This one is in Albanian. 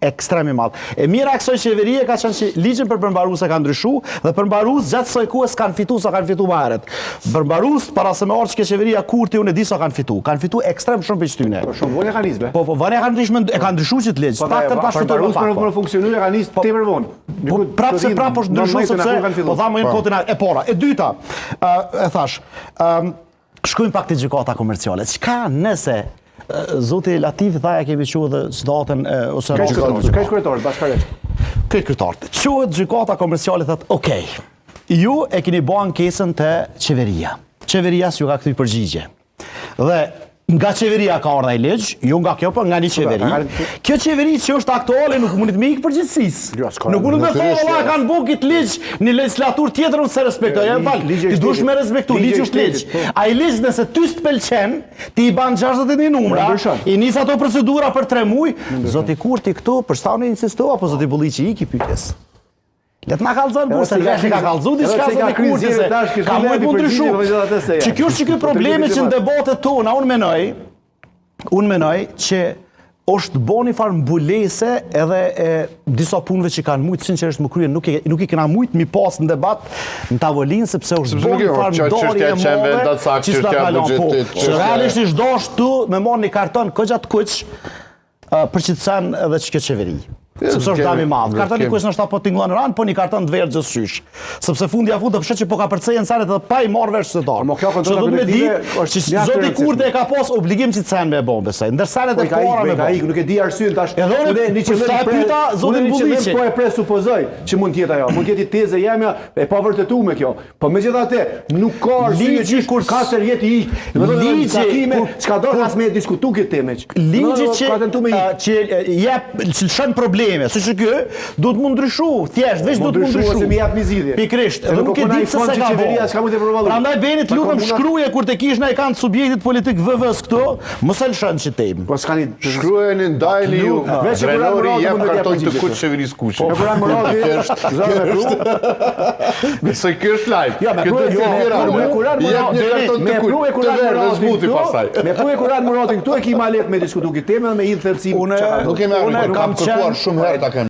ekstrem i madh. E mira e kësaj qeverie ka qenë që ligjin për përmbarues e ka ndryshu dhe përmbarues gjatë kësaj kohe s'kan fitu sa kanë fitu më herët. Përmbarues para se me ardhë që qeveria Kurti unë e di sa kanë fitu. Kanë fitu ekstrem shumë prej tyne. Po shumë vonë e ka nisë be. Po po vonë e kanë ndryshu e kanë ndryshu qit ligj. Po Paktën tash fitojnë më pak. Po për funksionu e ka nisë po, tepër vonë. Po prapë se prapë është ndryshu sepse po thamë në kotin e para. E dyta, e thash, ë Shkojmë pak te gjykata komerciale. Çka nëse zoti Latifi tha ja kemi çu edhe situatën ose rastin. Krejt kryetarët bashkarisht. Krejt kryetarët. Çohet gjykata komerciale thot, "Ok. Ju e keni bë ankesën te qeveria. Qeveria s'ju ka kthy përgjigje. Dhe nga qeveria ka ardhur ai ligj, jo nga kjo, po nga një qeveri. Kjo qeveri që është aktuale nuk mundet me ik përgjegjësisë. Jo, nuk mundet me thonë valla kanë bo këtë ligj një legjislatur tjetër unë s'e respektoj. Ja, fal, ti duhesh me respektu, ligji është ligj. Po. Ai ligj nëse ty s'të pëlqen, ti i ban 61 numra, i nis ato procedura për 3 muaj, zoti Kurti këtu, për sa unë insistova, apo zoti Bulliqi iki pyetjes. Le të na kallzon burrë, se vesh ka kallzu diçka zoti Kurti se ka mujt mu ndryshu. Që kjo është që ky problemi që në debatet tona, unë menoj, unë menoj që është bo një farë mbulese edhe e disa punëve që kanë mujtë sinqerisht më krye nuk i, nuk i kena mujtë mi pas në debat në tavolinë sepse është bo një farë ndarje e madhe që s'na ka lanë po. Se realisht ish dasht tu me marrë një karton kogja të kuq për qit sen edhe që kjo qeveri. Sepse është dam i madh. Kartoni i kuq ndoshta po tingëllon rand, po një karton të verdhë gjithqysh. Sepse fundi ja fundit po që po ka përcejën senet edhe pa i marrë vesh qytetarët. Po kjo kontroll kolektive është që zoti Kurti e ka pas obligim që sen me bo besoj. Ndër senet e po para me bo. Nuk e di arsyen tash. Edhe unë një qëllim e pyeta zotin Bulliqi. Po e presupozoj që mund të jetë ajo. Mund të jetë tezë jemja e pavërtetuar kjo. Po megjithatë, nuk ka arsye që kur katër vjet i ik. Ligji takime, çka do as me diskutu këtë temë. Ligji që ka tentu me ik. Që jep që lëshon probleme, siç ky, duhet mu ndryshu, thjesht veç duhet mu ndryshu. Ose më jap një zgjidhje. Pikërisht, edhe nuk e di pse s'e ka qeveria s'ka mund të përballu. Prandaj Beni të lutem shkruaje kur të kish na i kanë subjektit politik VV-s këtu, mos e lëshon qit temë. Po s'ka një shkruajeni ndajeni ju. Veç e Drenori jep karton të kuq qeverisë Kuçi. Po Hekuran Murati, zor me pru. Se ky është live. Jo, me pru jo, me Hekuran Jep një karton të kuq. Të verdhë zbuti pastaj. Me pru Hekuran Muratin këtu e ki ma lehtë me diskutu këtë temë dhe me hidh thellësi. Unë nuk kemi arritur, kam kërkuar shumë herë ta kem.